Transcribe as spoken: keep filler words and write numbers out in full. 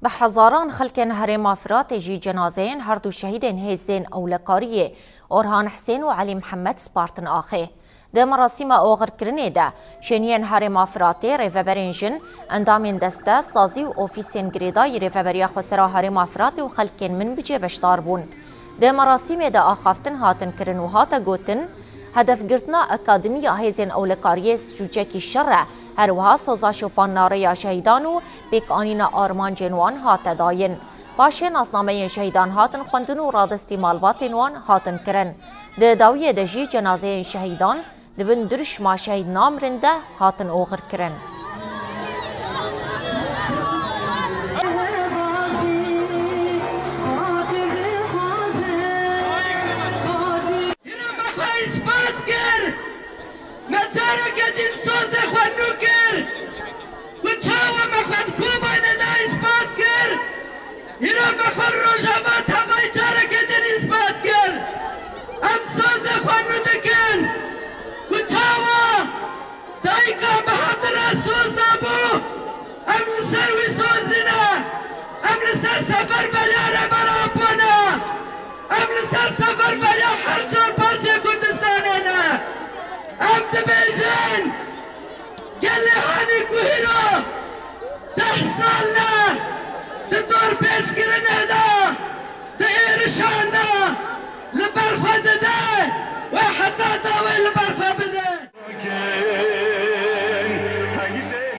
Bi hezaran xelkên Herêma Firatê jî cenazeyên her du şehîdên hêzên ewlekariyê Orhan Hisên û Elî Mihemed spartin axê. Di merasîma oxirkirinê de şêniyên Herêma Firatê, rêveberên jin, endamên deste, sazî û ofîsên girêdayî Rêveberiya Xwesera Herêma Firatê û xelkên Minbicê beşdar bûn. Di merasîmê de axaftin hatin kirin û hate gotin, hedefgirtina Akademiya Hêzên Ewlekariyê sûcekî şer e, her wiha soza şopanina rêya şehîdan û pêkanîna armancên wan hate dayîn. Paşê nasnameyên şehîdan hatin xwendin û radestî malbatên wan hatin kirin. Di dawiyê de jî cenazeyên şehîdan di bin dirûşma şehîd namirin de hatin oxirkirin. Hîra me xwe îspat kir. Me careke din sozê xwe nû kir. Ku çawa me xwe di Kobanê de îspat kir, hîra me xwe li Rojava tevayî careke din îspat kir. Em sozê xwe nû dikin. Ku çawa dayika bi hev re soz dabû, em li ser wî sozî ne. Em li ser seferberiya Rêber Apo ne. Em li ser seferberiya her çar parçeyê Kurdistanê ne. Em dibêjin, gelê hanî ku hîro deh sal ne di dorpêçkirinê de, di êrişan de li ber xwe dide.